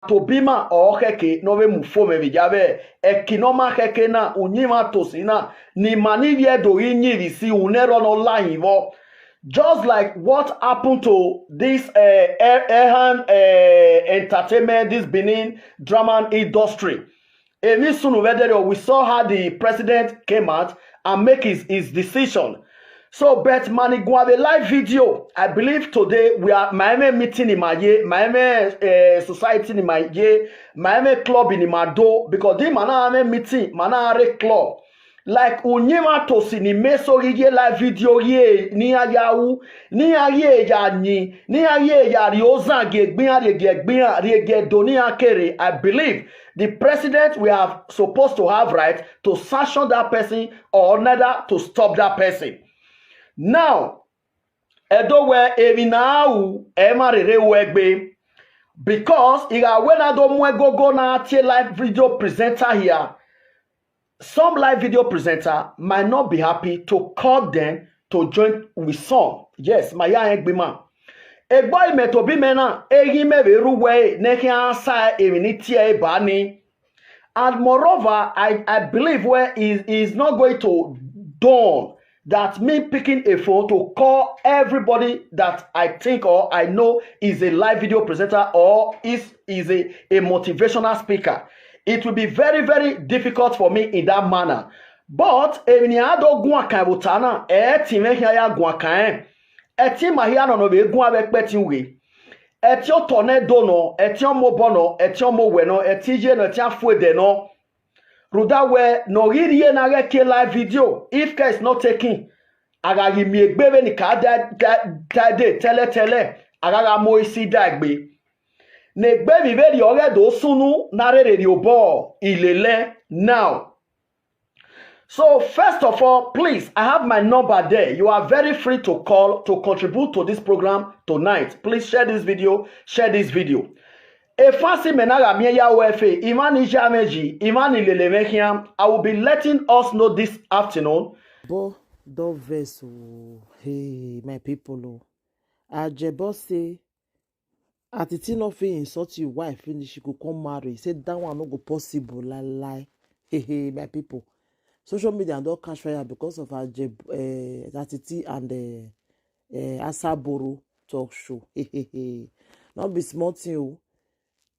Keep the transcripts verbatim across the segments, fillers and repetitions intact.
Tobima ọ khẹke ne ọ vbe mu fo mwẹ vbe ya vbe ẹki ne ọ ma khẹke na, uyinmwẹ Atosi na, ne ima ni vbiẹ do ghi yin vbe isi uhunmwu ne ẹrọ ne ọ la hin vbọ. Just like what happened to this uh, Ehan uh, entertainment, this Benin drama industry. Emwi sunu vbe ẹdẹrriọ, we saw how the president came out and make his, his decision. So, but ma ni guan vbe live video, I believe today we are, ma mwẹ meeting ni ma ye, ma mwẹ uh, society ni ma ye, ma mwẹ club ni ma do, because di ma na mwẹ meeting, ma na rre club. Like uyinmwẹ Atosi ni mẹ so ghi ye live video ye ne iran ya ru, ne iran ye ya yin, ne iran ye ya rhie ozan gie egbe iran, rhie gie egbe iran, rhie gie Ẹdo ne iran kere, I believe the president will have supposed to have right to sanction that person or in order to stop that person. Now, Ẹdo wẹ emwi ne a ru, ẹ ma rherhe ru ẹgbe, because I gha wẹ na do mu ẹgogo na tie live video presenter here. Some live video presenter might not be happy to call them to join with some. Yes, ma ya rẹn egbe ima. Egbe imẹ tobimẹ na, eghi mẹ vbe rre uwẹ ẹre ne ẹ khian sa emwi ni tie ẹre ba ni. And moreover, I, I believe where he, he is not going to done that me picking a phone to call everybody that I think or I know is a live video presenter or is, is a, a motivational speaker. It will be very, very difficult for me in that manner. But emwi ne iran do guan kan vbe ota na, ẹ i te mwẹ khian ya guan kan rẹn. Ẹtin ima hia nọ ne ọ vbe guan vbe ẹkpẹtin ughe. Ẹtin otọ nẹ do nọ, ẹtin ọmọ obọ nọ, ẹtin ọmọ owẹ nọ, ẹtin iye nọ, ẹtin afuẹdẹ nọ. Rhunmwuda wẹ ne ọ ghi rhie na ghẹ kie live video, if care is not taken, a gha ghi miẹn egbe vbene I ka da, da, da dee tẹlẹtẹlẹ, a gha gha mu isi da egbe. Ne egbe vbe vberriọ ghẹ do sunu ne a rherhe rhie obọ ilelẹ now. So first of all, please, I have my number there. You are very free to call to contribute to this program tonight. Please share this video, share this video. Efan si mẹ na gha miẹn ya ru ẹfe, emwa ni ya mwẹ yi, emwa ni lele mwẹ khian, I will be letting us know this afternoon. But don't vex o, hey, my people o. Ajebor say Atiti no fit insult his wife finish, she go come marry. Say that one no go possible, lie, lie. Hey, hey, my people. Social media don catch fire because of Aje, uh, Atiti and uh, uh, Asaboro talk show. Hey, hey, hey. No be small thing o.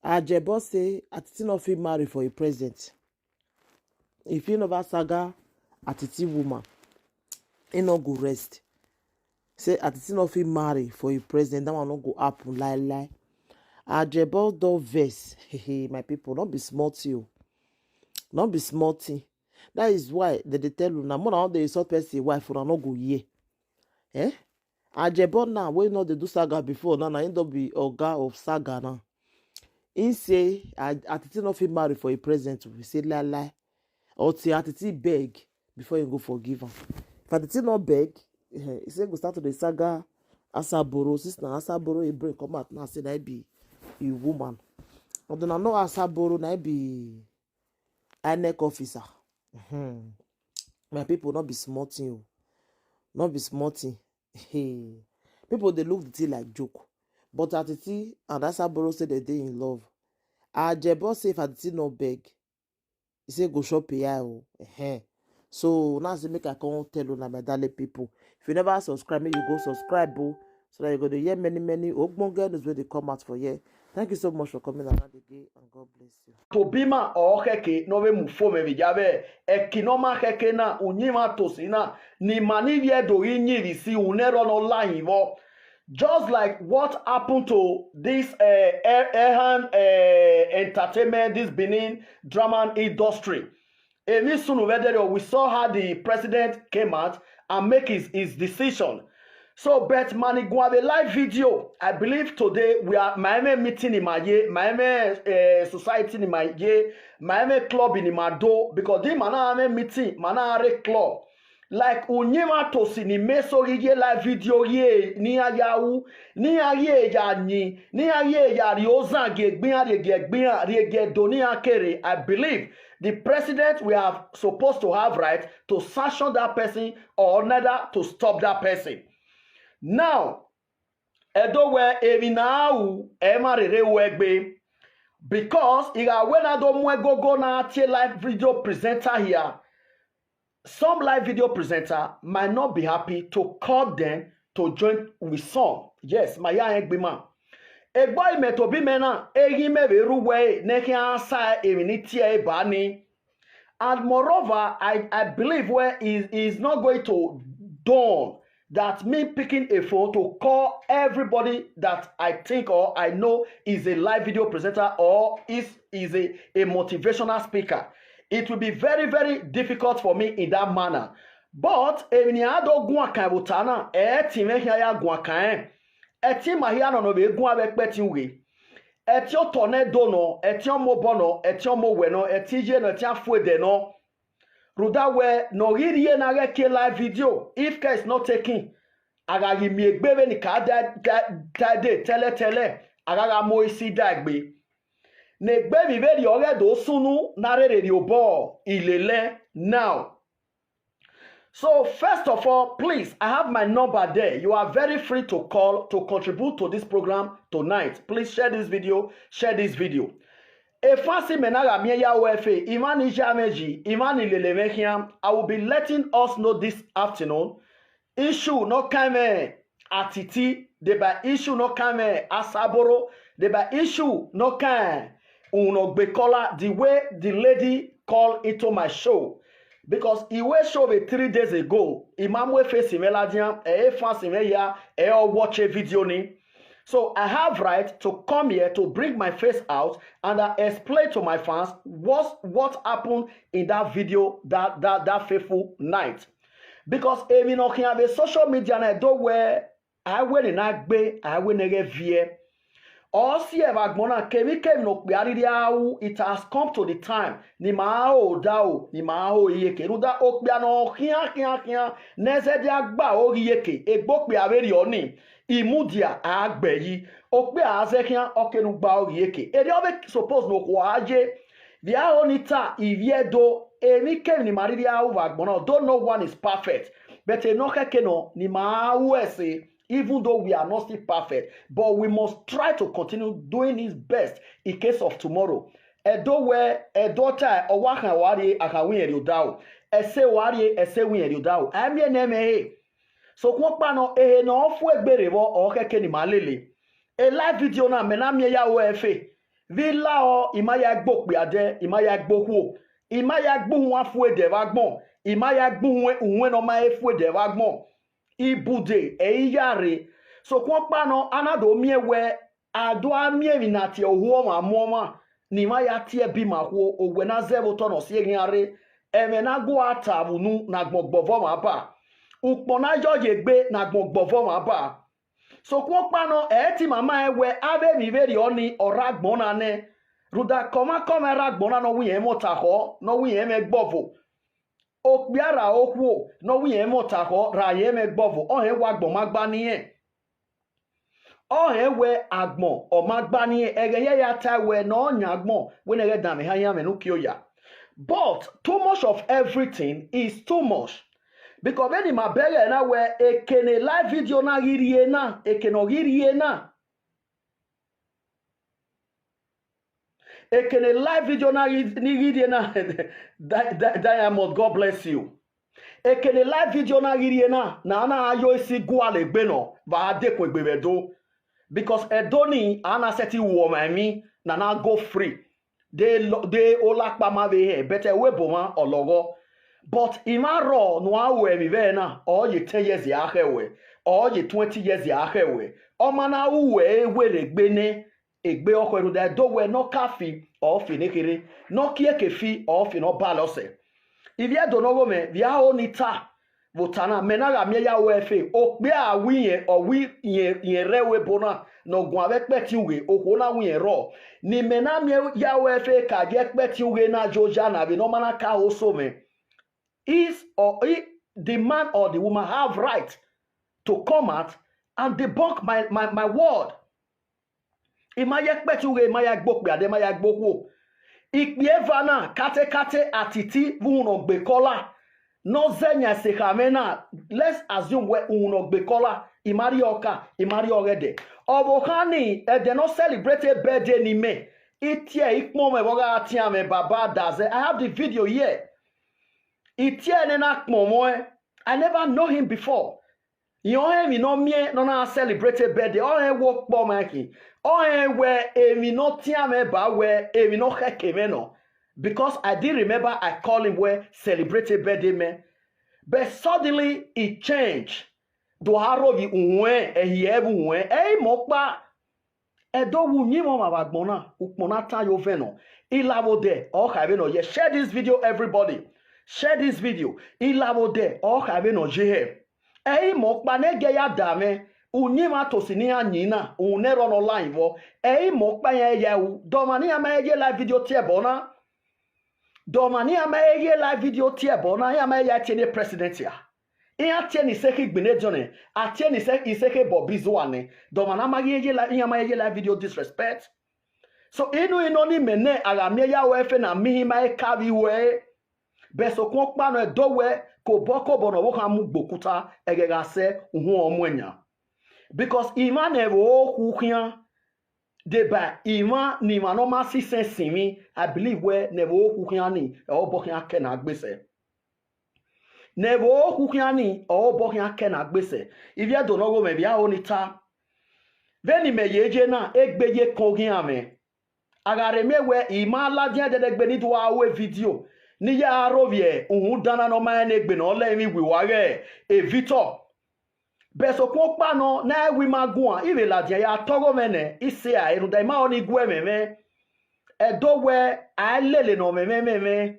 Ajebor say Atiti no fit marry for a present. If he never saga Atiti woman, he no go rest. Say Atiti no fit marry for a present, that one no go happen lie lie. Ajebor don vex. Hey, my people, no be small thing o. No be small thing. That is why they dey tell una, more na dey insult person wife, una no go hear. Eh? Ajebor now, wey no dey do saga before now, na him don be oga of saga now. He say Atiti no fit marry for a present, we say lie lie. Until Atiti beg before he go forgive am. If Atiti no beg, eh, he say go start to dey saga Asaboro, since na Asaboro he bring come out now say na he be a woman. And una know Asaboro na he be INEC officer. Hmm. My people, no be small thing o. No be small thing. Hey. People dey look the thing like joke. But Atiti and Asaboro say they dey in love. Ajebor say if Atiti no beg, he say go chop A I o. Ehen. So now say make I come tell una, my darling people. If you never subscribe, make you go subscribe o. So that you go dey hear many, many ogbonge news wey dey come out for here. Thank you so much for coming around again and God bless you. Tobima ọ khẹke ne ọ vbe mu fo mwẹ vbe ya vbe ẹki ne ọ ma khẹke na, uyinmwẹ Atosi na, ne ima ni vbiẹ do ghi yin vbe isi uhunmwu ne ẹrọ ne ọ la hin vbọ. Just like what happened to this uh, Ehan uh, entertainment, this Benin drama industry. Emwi sunu vbe ẹdẹrriọ, we saw how the president came out and make his, his decision. So, but ma ni guan vbe live video, I believe today we are, ma mwẹ meeting ni ma ye, ma mwẹ uh, society ni ma ye, ma mwẹ club ni ma do, because di ma na mwẹ meeting, ma na rre club. Like uyinmwẹ Atosi ni mẹ so ghi ye live video ye ne iran ya ru, ne iran ye ya yin, ne iran ye ya rhie ozan gie egbe iran, rhie gie egbe iran, rhie gie Ẹdo ne iran kere, I believe the president will have supposed to have right to sanction that person or in order to stop that person. Now, Ẹdo wẹ emwi ne a ru, ẹ ma rherhe ru ẹgbe. Because I gha wẹ na do mu ẹgogo na tie live video presenter hia, some live video presenter might not be happy to call them to join with some. Yes, ma ya rẹn gbe ima. Egbe ọre imẹ tobọ imẹ na, eghi mẹ vbe rre uwu ẹre ne ẹ khian sa emwi ne I tie ẹre ba ni. And moreover, I, I believe where he, he is not going to done that me picking a phone to call everybody that I think or I know is a live video presenter or is, is a, a motivational speaker. It will be very, very difficult for me in that manner. But emwi ne iran do guan kan vbe ota na, ẹ i te mwẹ khian ya guan kan rẹn. Ẹtin ima hia nọ ne ọ vbe guan vbe ẹkpẹtin ughe. Ẹtin otọ ne Ẹdo nọ, ẹtin ọmọ obọ nọ, ẹtin ọmọ owẹ nọ, ẹtin iye nọ, ẹtin afuẹdẹ nọ. Rhunmwuda wẹ ne ọ ghi rhie ne a ghẹ kie live video, if care is not taken, a gha ghi miẹn egbe vbene I ka da, da, da dee tẹlẹtẹlẹ, a gha gha mu isi da egbe. Ne egbe vbe vberriọ ghẹ do sunu ne a rherhe rhie obọ ilelẹ now. So first of all, please, I have my number there. You are very free to call to contribute to this program tonight. Please share this video, share this video. Efan si mẹ na gha miẹn ya ru ẹfe, emwa ni ya mwẹ yi, emwa ni lele mwẹ khian, I will be letting us know this afternoon. Issue ne ọ kan mwẹ Atiti, deba issue ne ọ kan mwẹ Asaboro, deba issue ne ọ kan Unogbekola, the way the lady call into my show. Because I ru show vbe three days ago, I ma mu efesi mwẹ ladian, ẹ i re fans mwẹ hia, ẹ i re ọ watch video ni. So I have right to come here to bring my face out and I explain to my fans what, what happened in that video, that, that, that fateful night. Because emwi ne ọ khian vbe social media na do wẹ, a i wẹ ne a gbe, a i wẹ ne ghẹ viẹ. Ọ si ẹe vbe agbọn na, kemwikemwi ne okpia rhirhi a ru, it has come to the time ne ima ho odaro, ne ima ho iyeke. Rhunmwuda okpia ne ọ khian khian khian, ne ẹ zẹdẹ a gba aro ghi iyeke, egbe okpia vberriọ ni, imudia a gbe yi. Okpia a zẹ khian, ọ kere ne u gba aro ghi iyeke. Erriọ vbe suppose ne okhuo a ye, vbe a ho ni ta ivbi Ẹdo, emwikemwi ne ima rhirhi a ru vbe agbọn na, although no one is perfect, but emwi ne ọ khẹke nọ ne ima ru ẹse, even though we are not still perfect, but we must try to continue doing his best in case of tomorrow. Ẹdo wẹ, Ẹdo ta, ọ wa khan wa rrie, a khan wẹ irẹn rrie odaro. Ẹse wa rrie, ẹse wẹ irẹn rrie odaro. A i miẹn ne ẹmwẹ ẹre. Sokpan ọkpa nọ, ehe ne ọ fu egbe rre vbọ, ọ khẹke ne ima lele. E live video na, mẹ na miẹn ya ru ẹfe. Vbe I la ọ, I ma ya gbe okpia dẹ, I ma ya gbe okhuo, I ma ya gbe uhunmwu afuẹdẹ vbe agbọn, I ma ya gbe uwẹn, uwẹn ne ọ ma he fuẹdẹ vbe agbọn. Ibude ẹ i ya rre. Sokpan ọkpa nọ, a na do miẹn wẹ, a do a miẹn emwi ne a tie ohu ọmwa mu ọmwa, ne ima ya tie ẹbe ima okhuo, owẹ na zẹ vbe otọ ne ọ si eghian rre, ẹmwẹ na gu a ta vbe unu ne agbọn gbọvọ ọmwa ba, ukpọn na yọ ye egbe ne agbọn gbọvọ ọmwa ba. Sokpan ọkpa nọ, ẹ i te ima ma rẹn wẹ avbe emwi vberriọ ni ọ rre agbọn na nẹ, rhunmwuda kọmwakọmwa rre agbọn na ne ọ wẹ irẹn mwẹ ọta khọ, ne ọ wẹ irẹn mwẹ gbọvo. Okpia ra okhuo ne ọ wẹ irẹn mwẹ ọta khọ, ra irẹn mwẹ gbọvo, ọ rẹn wẹ agbọn ma gba ne irẹn. Ọ rẹn wẹ agbọn ọ ma gba ne irẹn, ẹghẹ hia ya tae wẹ ne ọ yan agbọn, wẹ ne ẹ ghẹ danmwehọ iran mwẹ ne uki oya. But too much of everything is too much. Because vbene ima bẹghe na wẹ eke ne live video na ghi rrie na, eke ne ọ ghi rrie na, eke ne live video na ghi, ni ghi rrie na, Di-, Di-, Diamond, God bless you. Eke ne live video na ghi rrie na, ne a na yo isi gualọ egbe nọ, vbe a dekun egbe vbe Ẹdo. Because Ẹdo ni, a na sẹtin ru ọmwa emwi, ne a na go free. De lo-, de ola ọkpa ma vbe hẹ, but ẹvbo ebo mwa ọ lọghọ. But emwa rrọọ ne uan ru ẹmwẹ vbe ẹre na, ọ ye ten years a khẹ ruẹ, ọ ye twenty years a khẹ ruẹ, ọ ma na ru uẹ ewerriegbe nẹ, egbe ọkhọe rhunmwuda Ẹdo wẹ ne ọ ka fi, ọ fi ne kherhe, ne ọ kie eke fi, ọ fi ne ọ balọ sẹ. Ivbi Ẹdo ne ọ ghọ mwẹ, vbe a ho ni ta, vbe ota na, mẹ na gha miẹn ya ru ẹfe, okpia a wi irẹn, ọ wi irẹn, irẹn rre ẹvbo ebo na, ne ọ guan vbe ẹkpẹtin ughe, okhuo na wi irẹn rrọọ, ne imẹ na miẹn ya ru ẹfe ka gie ẹkpẹtin ughe na ye oya na vbe ne ọ ma na ka ho so mwẹ. Is or he, the man or the woman have right to come out and debunk my, my, my word. I ma ya ẹkpẹtin ughe, I ma ya gbe okpia dẹ, I ma ya gbe okhuo. Ikpia eva na, katekate, Atiti vbe Unogbekola, ne ọ zẹ yan ẹse kha mwẹ na, let's assume wẹ Unogbekola, I ma rrie ọka, I ma rrie ọghẹdẹ. Ọvbokhan ni, ẹdẹ ne ọ celebrate birthday ne imẹ, I tie ikpọnmwẹ vbe ọ gha tian mwẹ, baba Dazẹ. I have the video here. I tie nẹ na kpọnmwẹ. I never know him before. Rẹn ọrọre emwi ne ọ miẹn ne ọ na celebrate birthday, ọrọre wẹ okpọmwa khin. Ọrọre wẹ emwi ne ọ tian mwẹ ba wẹ emwi ne ọ khẹke mwẹ nọ. Because I didn't remember I call him wẹ celebrate birthday mẹ. But suddenly he change. Do a rhovyi uwẹn, ẹhi ẹvbo uwẹn, ẹ i mẹ ọkpa. Ẹdo wẹ uyinmwẹ ọmwa vbe agbọn na, ukpọn na tan ye ovẹn nọ. Ilavbodẹ ọ kha vbene ọ ye. Share this video, everybody. Share this video. Ilavbodẹ ọ kha vbene ọ ye hẹ. Ẹ i mẹ ọkpa ne gie ya da mwẹ, uyinmwẹ Atosi ne iran yin na, uhunmwu ne ẹrọ ne ọ la yin vbọ. Ẹ i mẹ ọkpa iran ya ru, de ọmwa ne iran ma he ye live video tie ẹbọ na. De ọmwa ne iran ma he ye live video tie ẹbọ na, iran ma he ya tie ne president a. Iran tie ne isekhe Igbinedion nẹ, a tie ne ise- isekhe Bobby Zua nẹ. De ọmwa na ma ghi ye la- iran ma he ye live video disrespect. So inu inu ni mẹ nẹ, a gha miẹn ya ru ẹfe na, miẹn ihin ma he ka vbe iruẹ ẹre. Bẹsokun ọkpa nọ, Ẹdo wẹ, kobọ kobọ ne ọvbokhan mu gbe okuta, ẹghẹ gha sẹ, uhunmwu ọ mu ẹyan. Because emwa ne ẹvbo okhu khian, deba emwa ne emwa ne ọ ma si sense emwi, I believe wẹ ne ẹvbo okhu khian ni, ẹ obọ khian kẹ ne a gbe sẹ. Ne ẹvbo okhu khian ni, ẹ obọ khian kẹ ne a gbe sẹ. Ivbi Ẹdo ne ọ ghọ mwẹ, vbe a ho ni ta. Vbene imẹ ye ye na, egbe ye kan oghian mwẹ. A gha rhe miẹn wẹ I ma ladian ẹdẹdẹgbe ne I do a ru video ne I ya rhovbiẹ uhunmwu dan na ne ọ ma rẹn ne egbe ne ọ lẹ emwi iwe uwa ghẹ Victor. Bẹsokun ọkpa nọ ne a i ru ima guan, I vbe ladian ya tọghọ mwẹ nẹ, I sẹ a rhunmwuda ima ọnii gu ẹmwẹ mwẹ. Ẹdo wẹ a i lele ne ọ mwẹ mwẹ mwẹ mwẹ.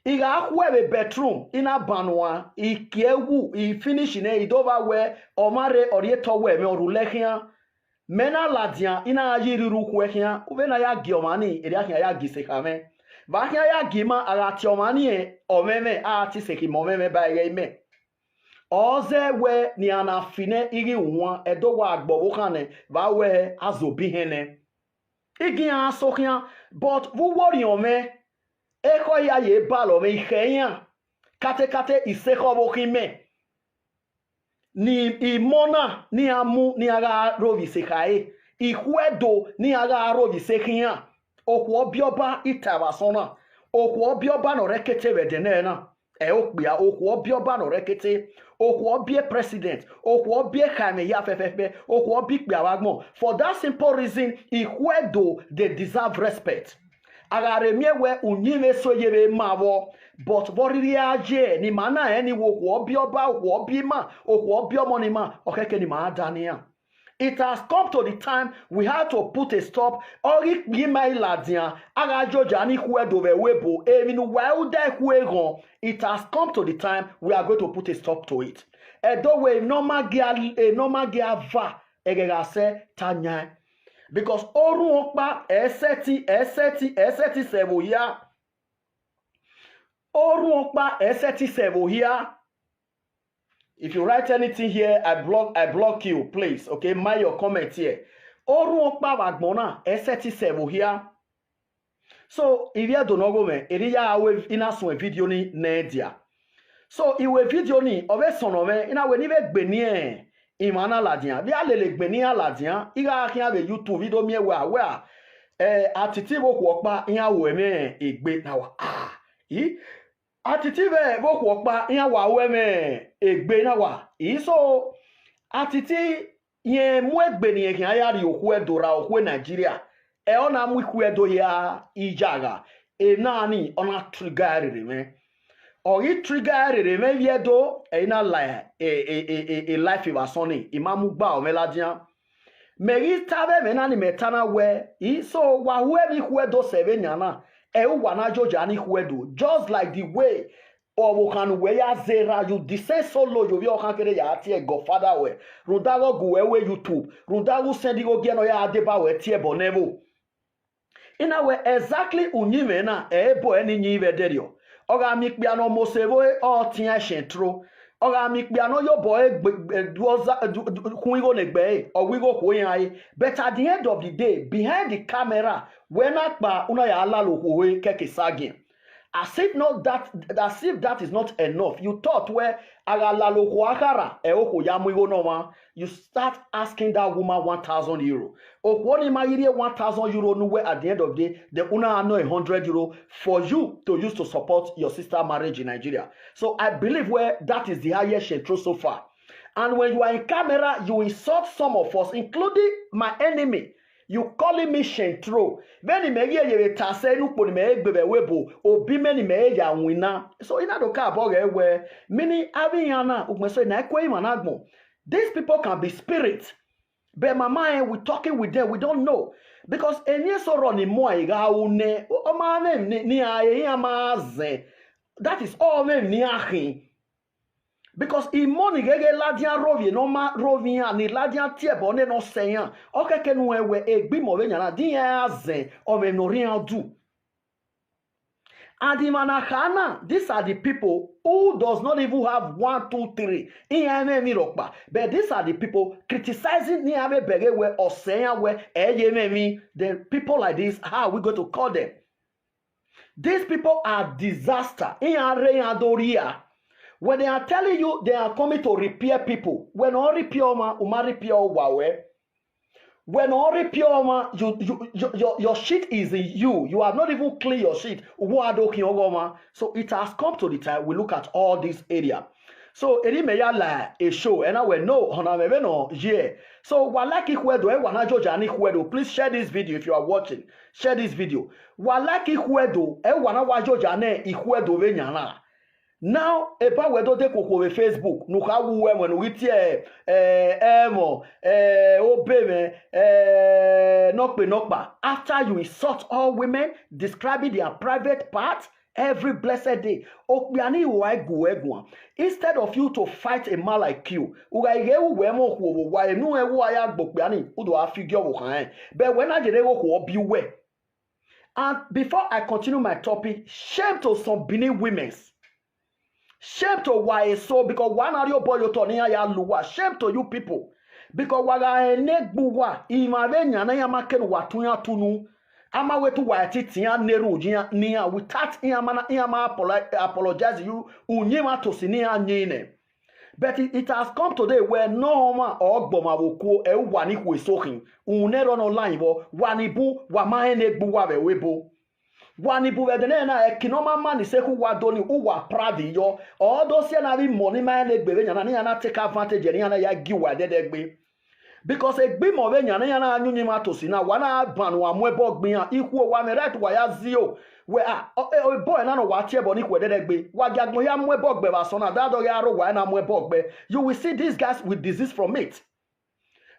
I gha khuẹ vbe bedroom, I na ban uan, I kie wu, I finish nẹ, I do vba wẹ ọmwa rre ọ rhie etọ wẹ mwẹ ọ rhulẹ khian. Mẹ na ladian, I na gha ye irhiurhu khuẹ khian, vbene a ya gie ọmwa ni, erriọ a khian ya gie isekha mwẹ. Vbe a khian ya gie ima, a gha tie ọmwa ni rẹn ọmwẹmwẹ, a gha tie isekha ima ọmwẹmwẹ ba ẹghẹ imẹ. Ọ zẹ wẹ ne iran na fi nẹ ighẹ iwinna, Ẹdo wa gbe ọvbokhan nẹ, vbe a wẹ a zẹ obọ ihẹn nẹ. I gi iran so khian, but vbe uwu orhiọn mwẹ, ekhọe hia ye balọ mwẹ, I khẹ iran, katekate isekha ọvbokhan imẹ. Ne imọ na ne iran mu ne iran gha rhovbiẹ isekha ẹre, ikhuẹdo ne iran gha rhovbiẹ isekha iran. Okhuo ọ biẹ ọba, I ta vbe asọn na, okhuo ọ biẹ ọba ne ọ rre ẹkete vbe ẹdẹnẹrẹ na, ẹ okpia, okhuo ọ biẹ ọba ne ọ rre ẹkete, okhuo ọ biẹ president, okhuo ọ biẹ ekhaemwẹ hia fẹfẹfẹ, okhuo ọ biẹ ikpia vbe agbọn. For that simple reason, ikhuẹdo they deserve respect. A gha rhe miẹn wẹ uyinmwẹ eso ye vbe ma vbọ, but vbe ọ rhirhi a ye ne ima na rẹn ni wẹ okhuo ọ biẹ ọba, okhuo ọ biẹ ima, okhuo ọ biẹ ọmọ ne ima, ọ khẹke ne ima da ne iran. It has come to the time we have to put a stop. Ọ ghi kpia ima i ladian, a gha joja ne ikhuẹdo vbe ẹvbo ebo, emwi ne uwa ru da ikhuo eghọn. It has come to the time we are going to put a stop to it. Ẹdo wẹ emwi ne ọ ma gia, emwi ne ọ ma gia va, ẹghẹ gha sẹ ta yan. Because orhuọn ọkpa ẹ sẹtin, ẹ sẹtin, ẹ sẹtin sẹ ẹvbo hia. Orhuọn ọkpa ẹ sẹtin sẹ ẹvbo hia. If you write anything here, I block, I block you, please. Okay, mind your comment here. Orhuọn ọkpa vbe agbọn na, ẹ sẹtin sẹ ẹvbo hia. So, ivbi Ẹdo ne ọ ghọ mwẹ, erriọ I ya ru, I na suẹn video ni nẹ dia. So, I ru video ni, ọ vbe sọnnọ mwẹ, I na wẹ ne I vbe gbe eni emwa na ladian. Vbe a lele gbe eni iran ladian, I gha khian vbe YouTube, I do miẹn wẹ a wẹ a, eh, atiti vbe okhuo ọkpa, iran ru ẹmwẹ egbe na wa. Ah, I, atiti vbe, vbe okhuo ọkpa, iran wa ru ẹmwẹ egbe na wa. I so, atiti rẹn mu egbe ne irẹn khian ya rrie okhuo Ẹdo ra okhuo Nigeria, ẹ ọ na mu ikhuo Ẹdo hia iyagha, emwi na ni ọ na trigger rere mwẹ. Ọ ghi trigger rere mwẹ ivbi Ẹdo, ẹ i na la e, e, e, e, e life vbe asọn ni, I ma mu gba ọ mwẹ ladian. Mẹ ghi ta vbe ẹmwẹ na ni mẹ ta na wẹ, I so wa ru ẹmwẹ ikhuo Ẹdo sẹ vbe yan na, ẹ i uwa na joja ne ikhuo Ẹdo, just like the way ọvbokhan ne uwẹ ya zẹ erha, you descend so low, ye ovbi ọvbokhan kherhe ya tie godfather ruẹ, rhunmwuda ghe ọ gu uwẹ ru YouTube, rhunmwuda ghe u send igho gie ne ọ ya deba ruẹ tie ẹbọ ne ẹvbo. I na wẹ exactly uyinmwẹ na, ẹ i bu ẹre ne iyin vbe ẹdẹrriọ. Ọ gha miẹn ikpia ne ọ mose vbe ọ tian ẹshẹn tro, ọ gha miẹn ikpia ne ọ ya obọ ẹre gbe, gbe, du ọza, du, du, khun igho ne egbe ẹre, ọ wẹ igho okhuo iran re. But at the end of the day, behind the camera, wẹ na kpa, u na ya lala okhuo ore kẹke sagiẹn. As if not that, as if that is not enough, you thought wẹ a gha lalo okhuo akhara, ẹ okhuo ya mu igho ne ọmwa. You start asking that woman one thousand euro. Okhuo ni ma ghi rhie one thousand euro ne uwẹ, at the end of the day, then u na nọ hundred euro for you to use to support your sister marriage in Nigeria. So I believe wẹ that is the highest shame through so far. And when you are in camera, you insult some of us, including my enemy. You calling me shame through. Vbene imẹ ghi ye vbe ta sẹ ne ukpo ne imẹ gbe vbe ẹvbo ebo, obi mẹ ne imẹ ya winna. So I na do ka obọ ghẹ wẹ, meaning avbe iran na, ugbẹn so na i kue emwa na agbọn. These people can be spirit, but mama, eh, we talking with them, we don't know. Because emwi eso rọ ni mu a gha ru nẹ, ọ ma mwẹ emwi ne iran, iran ma zẹ. That is all mwẹ emwi ne iran khin. Because imọ ni gheghe ladian rhovbiẹ ne ọ ma rhovbiẹ iran, ni ladian tie ẹbọ nene ọ sẹ iran, ọ khẹke ne u rẹn wẹ egbe imọ vbe yan na, de iran ra zẹ ọmwẹ ne ọ rhian du. And emwa na kha na, these are the people who does not even have one, two, three. Iran mwẹ emwi rhọkpa. But these are the people criticizing ne iran vbe bẹghe wẹ ọ sẹ iran wẹ ẹ ye mwẹ emwi. Then people like this, how are we going to call them? These people are disaster. Iran rre iran do rhia. When they are telling you they are coming to repair people, wẹ ne ọ repair ọmwa, u ma repair owa ruẹ. Wẹ ne ọ repair ọmwa, you, you, you, your, your shit is in you. You have not even clean your shit. Uwa do khian ọghọ ọmwa. So it has come to the time we look at all this area. So eri mẹ ya la e show, ẹna wẹ no, ọna mwẹ vbene ọ ye. So wa like ikhuẹdo, ẹ wa na judge ani ikhuẹdo. Please share this video if you are watching. Share this video. Wa like ikhuẹdo, ẹ wa na wa judge ani ikhuẹdo vbe yan na. Now, eba wẹ do de koko vbe Facebook, ne u kha wu uwu ẹmwẹ ne u ghi tie, eh, ẹmwẹ, eh, obe mwẹ, eh, nọkpe nọkpa. After you insult all women, describing their private part every blessed day. Okpia ni wa gu ẹ guan. Instead of you to fight a man like you, u gha ghe uwu ẹmwẹ okhuo vbe owa, enu ẹ wa ya gbe okpia ni, u do a fi gie ọvbokhan rẹn. But wẹ na yere okhuo ọ bi uwẹ. And before I continue my topic, shame to some Benin women. Shame to wa eso, because wa na rhie obọ ye otọ ne iran ya lu uwa. Shame to you people. Because wa gha rẹn ne egbe uwa, emwa vbe yan na iran ma kene uwa tu iran tu unu. A ma wẹ te uwa ẹtin tian ne erhunmwu ye iran, ne iran without iran ma na, iran ma apolo-, apologize you, uyinmwẹ tosi ne iran yin nẹ. But it, it has come today wẹ ne ọmwa ọ gbe ọmwa vbe okuo, ẹ uwa ni khu eso khin. Uhunmwu ne erha nọ la yin vbọ, wa ni bun, wa ma rẹn ne egbe uwa vbe ẹvbo ebo. Wa ni bun vbe ẹdẹnẹrẹ na, ẹki ne ọ ma ma ni sekhu uwa do ni, uwa proud yọ. Ọ do si ẹe na vbe imọ ni ma rẹn ne egbe vbe yan na, ne iran na take advantage, ne iran na ya gie uwa ẹdẹdẹgbe. Because egbe imọ vbe yan na, iran na yin uyinmwẹ tosi na, wa na ban ne uwa mu ẹbọ gbe iran, ikhuo wa mwẹ right, wa ya zio. Wẹ, ah, ọ, e, ebo ẹre na ne wa tie ẹbọ ni khu ẹdẹdẹgbe. Wa gie agbọn hia mu ẹbọ gbe vbe asọn na, da dọghe aro wa na mu ẹbọ gbe. You will see these guys will desist from it.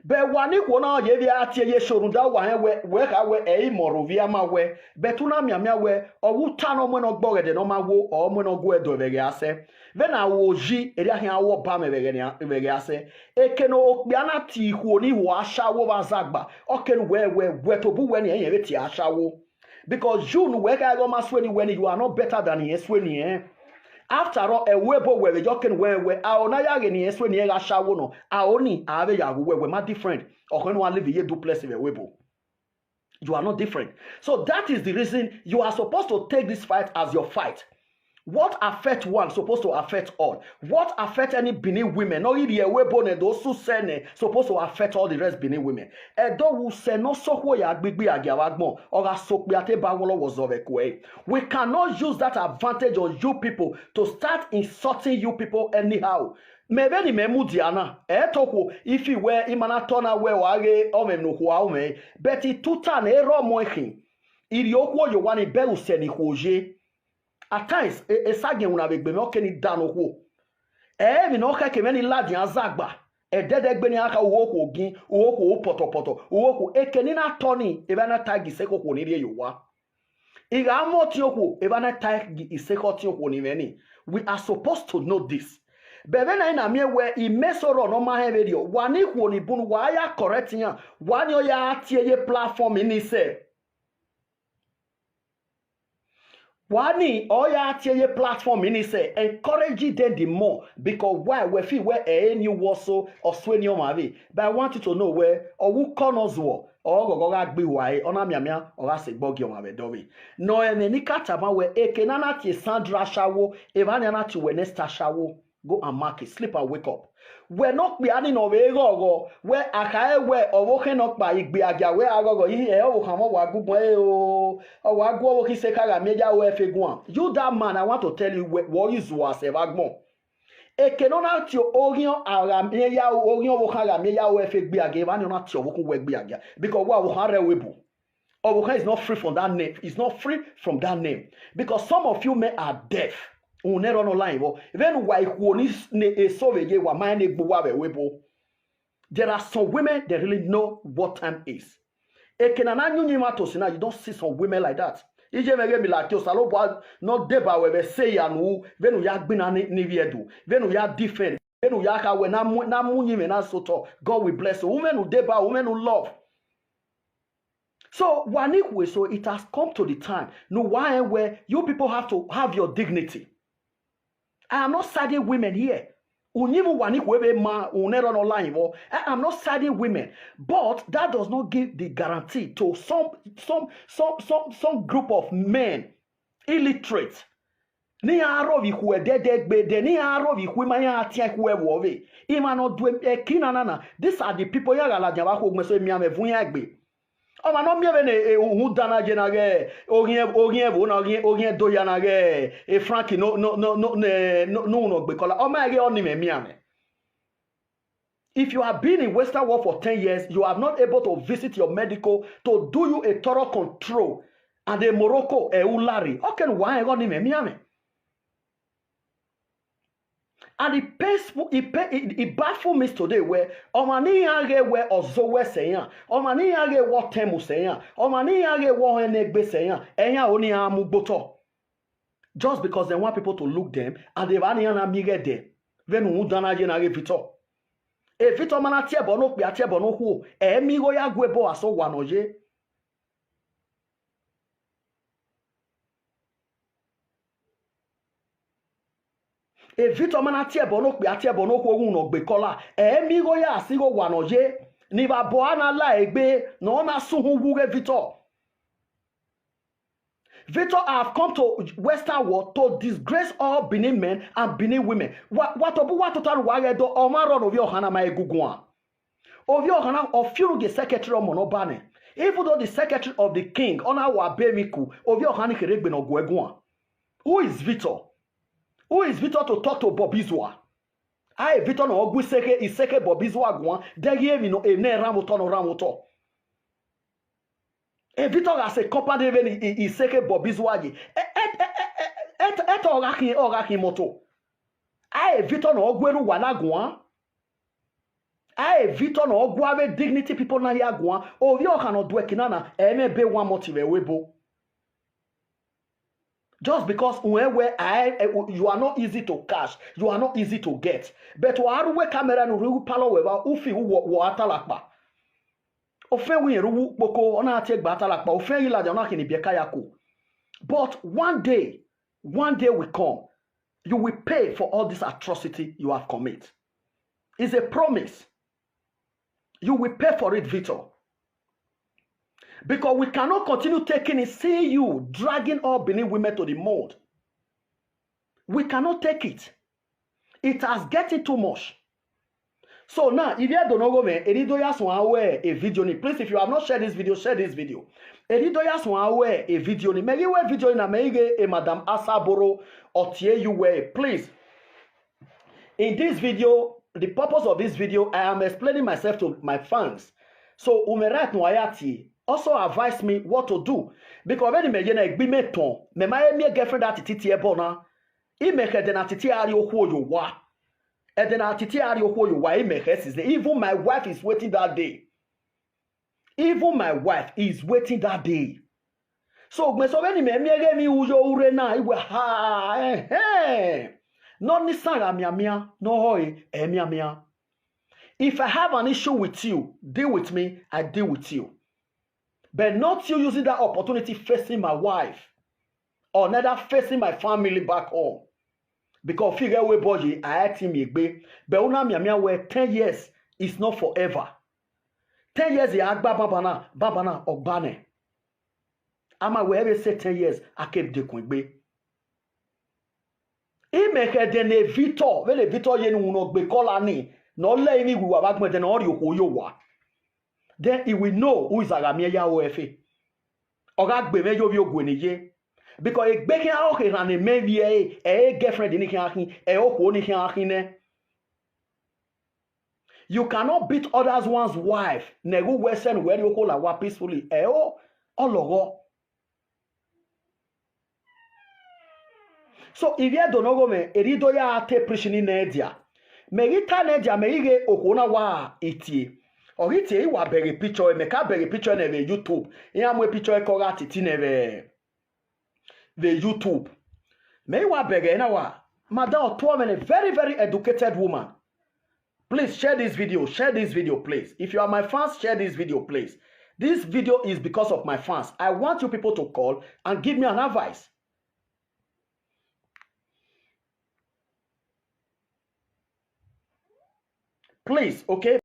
But wa ni khuo na ye vbe a tie ye eso rhunmwuda uwa rẹn wẹ, wẹ kha wẹ ẹ i mọ rre ovbi ama wẹ. But u na mianmian wẹ, ọ wu ta ne ọ muẹn ne ọ gbe ọghẹdẹ ne ọ ma wo, ọ muẹn ne ọ gu ẹdẹ vbe ẹghẹ a sẹ. Vbene a wo yi, erriọ khian ru ọba mwẹ vbe ẹghẹ nian, vbe ẹghẹ a sẹ. Eke ne okpia na tie ikhuo ni ho ashawo vbe azagba, ọ kere uwẹ wẹ, wẹ tobọ uwẹ ni, ẹyẹn vbe tie ashawo. Because you ne uwẹ kha ghe ọ ma sue ni wẹ ni, you are not better than irẹn sue ni rẹn. After all, ẹvbo ebo wẹ vbe yọ kene uwẹ rẹn wẹ, aro ne a ya ghe ne irẹn sue ni rẹn gha ashawo nọ, aro ni a vbe ya ghe uwẹ, wẹ ma different. Ọkhọn ne uwa live ye duplex vbe ẹvbo ebo. You are not different. So that is the reason you are supposed to take this fight as your fight. What affect one supposed to affect all. What affect any Benin women? Nọ ghi rhie ẹvbo ebo nẹ do su sẹ nẹ, supposed to affect all the rest Benin women. Ẹdẹ wu sẹ ne ọ sokhuo ya gbigbi a gia vbe agbọn, ọ gha so okpia te ba wọlọwọ zọ vbe ẹko ẹre. We cannot use that advantage on you people to start insulting you people anyhow. Mẹ vbene imẹ mudia na, ẹ to okhuo, ifi wẹ ima na tọ na wẹ wa ghe ọmwẹ ne okhuo a ru mwẹ, but ituta ne erha ọmọ ẹkhin, I rhie okhuo ye owa ni bẹghe usẹ ne ikhuo ye. At times, e, esagiẹn winna vbe egbe mwẹ, ọ ke ni da ne okhuo. Ẹ i re emwi ne ọ khẹke mwẹ ni ladian azagba, ẹdẹdẹgbe ne iran kha, uwu okhuo gin, uwu okhuo pọtọpọtọ, uwu okhuo eke ne I na tọ ni, evba na ta gie isekhe okhuo ni rhie ye owa. I gha mwẹ ọtiẹn okhuo, evba na ta gie isekhe ọtiẹn okhuo ni mwẹ ni. We are supposed to know this. But vbene a i na miẹn wẹ imẹ eso rrọọ ne ọ ma hẹn vberriọ, wa ni khuo ni bun, wa ya correct iran, wa ni ọ ya tie ye platform ni sẹ. Wa ni ọ ya tie ye platform ni sẹ, encourage them the more, because why? Wẹ feel wẹ ẹ i ne uwu ọso, ọ sue ne ọmwa vbe. But I want you to know wẹ ọ wu kọ nọ zuọ, ọ ghọghọ gha gbe uwa ẹre, ọ na mianmian, ọ gha sẹ egbe ọgie ọmwa vbe ẹdẹ ọvbehe. Nọ ẹmwẹ ne I ka tama wẹ, eke ne a na tie Sandra ashawo, evba ni a na tie uwẹ next ashawo. Go and mark it, sleep and wake up. Wẹ ne okpia ni ne ọ vbe ghọghọ, wẹ a khare wẹ ọvbokhan nọkpa igbe agia wẹ a ghọghọ, ẹ ọvbokhan mwẹ wa gu guan ẹre o, ọ wa gu ọvbokhan isekha gha miẹn ya ru ẹfe guan. You that man, I want to tell you, wẹ wẹ ọ ghi zuọ sẹ vbe agbọn. Eke ne ọ na tie oghian a gha miẹn ya ru, oghian ọvbokhan gha miẹn ya ru ẹfe gbe agia, evba ni ọ na tie ọvbokhan uwẹ gbe agia, because wa ọvbokhan rre ẹvbo ebo. Ọvbokhan is not free from that name. It's not free from that name. Because some of you men are deaf. Uhun ne erha nọ la vbọ. Vbene uwa ikhuo ni s-, ne eso vbe ye, wa ma rẹn ne egbe uwa vbe ẹvbo ebo. There are some women, they really know what time is. Eke ne a na yin uyinmwẹ to sin na, you don't see some women like that. Iye mwẹ ghe emwi like Osanobua ne ọ deba ruẹ vbe ẹse hia ne u, vbene u ya gbinna ni, ni vbiẹ do, vbene u ya defend, vbene u ya kha wẹ ne a mu, ne a mu uyinmwẹ na sẹ otọ, God will bless you. Women u deba, women u love. So, wa ni khue so, it has come to the time ne uwa rẹn wẹ, you people have to have your dignity. I am not siding women here. Uyinmwẹ uwa ni khue vbe ma, uhun ne erha nọ la vbọ. I am not siding women, but that does not give the guarantee to some, some, some, some, some group of men, illiterate. Ne iran rro vbe ikhuo ẹdẹdẹ gbe, de ne iran rro vbe ikhuo ima, iran tian ikhuo ẹvbo ọvbehe. Emwa ne ọ do ẹki na na na, these are the people iran gha ladian vbe akhuo gbẹn, so emianmwẹ vuọn iran egbe. Ọmwa ne ọ miẹn vbene, e, uhunmwu dan na ye na ghe, oghiẹn, oghiẹn ẹvbo na, oghiẹn, oghiẹn do hia na ghe, e Frankie no, no, no, no, ne, no, ne uhunmwu nọ gbe kọla. Ọ ma ghe ọnii mwẹ mianmwẹ. If you have been in Western world for ten years, you have not able to visit your medical to do you a thorough control, and a Morocco, ẹ u larre, ọ kẹ ne uwa rẹn ghe ọnii mwẹ mianmwẹ. And it painful, it, pain, it, it baffle me today wẹ, ọmwa ne iran ghe wẹ ọ zẹ owẹ sẹ iran, ọmwa ne iran ghe wẹ ọ tẹn mu sẹ iran, ọmwa ne iran ghe wẹ ọ hẹn ne egbe sẹ iran, ẹ iran ho ne iran mu gbe otọ. Just because they want people to look them, and evba ne iran na miẹn ighẹ ẹdẹ, vbene uhunmwu dan na ye na ghe Victor. E Victor ma na tie ẹbọ ne okpia, tie ẹbọ ne okhuo, ẹ i miẹn igho ya gu ebo asẹ owa ne ọ ye. E Victor ma na tie ẹbọ ne okpia, tie ẹbọ ne okhuo, uhunmwu nọ gbe kọla, ẹ i miẹn igho ya sẹ igho owa ne ọ ye, ne ivbabọ a na la egbe, ne ọ na sẹ uhunmwu wu ghe Victor. Victor have come to Western world to disgrace all Benin men and Benin women. Wa, wa tobọ uwa tota ne uwa ghẹ dọ, ọmwa rrọọ ne ovbi ọkhan na ma he gu guan. Ovbi ọkhan na, ọ fiunu gie secretary ọmọ ne ọ ba nẹ. Even though the secretary of the king, ọ na wa be emwi ku, ovbi ọkhan ni kherhe egbe ne ọ guẹ guan. Who is Victor? Who is Victor to talk to Bobby Zua? Ae Victor ne ọ gu isekhe, isekhe Bobby Zua guan, dẹghe emwi ne, emwi ne rhan vbe otọ ne ọ rhan vbe otọ. E Victor gha sẹ company vbene i, i, isekhe Bobby Zua ye. Ẹ, ẹ, ẹ, ẹ, ẹ, ẹ, ẹ, ọ gha khin, ọ gha khin moto. Ae Victor ne ọ gu erha uwa na guan. Ae Victor ne ọ gu avbe dignity people na hia guan. Ovbi ọkhan ne ọ do ẹki na na, ẹ i mwẹ ebe one month vbe ẹvbo ebo. Just because uwẹ wẹ, I, you are not easy to catch, you are not easy to get. But wa rre uwu camera ne u rhie uwu palọ wẹ evba, u fi uwu wọ, wọ a talakpa. Ofẹn wẹ irẹn rre uwu kpoko, ọ na tie gba talakpa, ofẹn ghi ladian, ọ na khin ne ibiẹka ya ku. But one day, one day will come, you will pay for all this atrocity you have commit. It's a promise. You will pay for it, Victor. Because we cannot continue taking it, seeing you dragging all Benin women to the mud. We cannot take it. It has getting too much. So now, if you don't know, man, eni do ya suẹn ru a video ni. Please, if you have not shared this video, share this video. Eni do ya suẹn ru a video ni. Mẹ ghi wẹ video ni na, mẹ ghi ghe e Madam Asaboro, ọ tie you well. Please, in this video, the purpose of this video, I am explaining myself to my fans. So, u mwẹ right ne uwa ya tie. Also advise me what to do. Because vbene imẹ ye na, egbe imẹ tọn, mẹ ma he miẹn girlfriend a titi tie ẹbọ na. Imẹ khẹ ẹdẹ na titi a rrie okhuo ye owa. Ẹdẹ na titi a rrie okhuo ye owa, imẹ khẹ since. Even my wife is waiting that day. Even my wife is waiting that day. So, ugbẹn so vbene imẹ miẹn ighẹ emwi ru yo ure na, I wẹ ha, ẹhẹn. Ne ọ ni san gha mianmian, ne ọ họe, ẹ mianmian. If I have an issue with you, deal with me, I deal with you. But not you using that opportunity facing my wife. or neither facing my family back home. Because fi ghẹ wẹ bọ ye, a i te miẹn egbe. But u na mianmian wẹ ten years is not forever. Ten years ya gba banbanna, banbanna ọ gba nẹ. A ma wẹ vbe sẹ ten years, a ke dekun egbe. Imẹ khẹ ẹdẹ ne Victor, vbene Victor ye ne iwinna gbe kọla ni, ne ọ lẹ emwi iwe uwa vbe agbọn ẹdẹ ne ọ rhie okhuo ye owa. Then he will know who is Aghamiẹn ya ru ẹfe. Ọ gha gbe mwẹ ye ovbi ogue ne I ye. Because egbe khian ọre ọ kherhan ne mẹ vbiẹ ẹre, ẹ i re girlfriend ni khian khin, ẹ i re okhuo ni khian khin nẹ. You cannot beat others one's wife. Ne ẹghẹ uwẹ sẹ ne uwẹ rhie okhuo la owa peacefully, ẹ i re ọlọghọ. So, ivbi Ẹdo ne ọghomwẹ, erriọ I do ya te preach ni ne ẹdia. Mẹ ghi ta ne ẹdia, mẹ ghi ghe okhuo na wa itie. Ọ ghi tie, I wa bẹghe picture ẹre, mẹ ka bẹghe picture ẹre nẹ vbe YouTube. Iran mu picture ẹre ke ọ gha titi nẹ vbe, vbe YouTube. Mẹ i wa bẹghe na wa, madam Otuọmwẹnẹ, very, very educated woman. Please share this video, share this video, please. If you are my fans, share this video, please. This video is because of my fans. I want you people to call and give me an advice. Please, okay?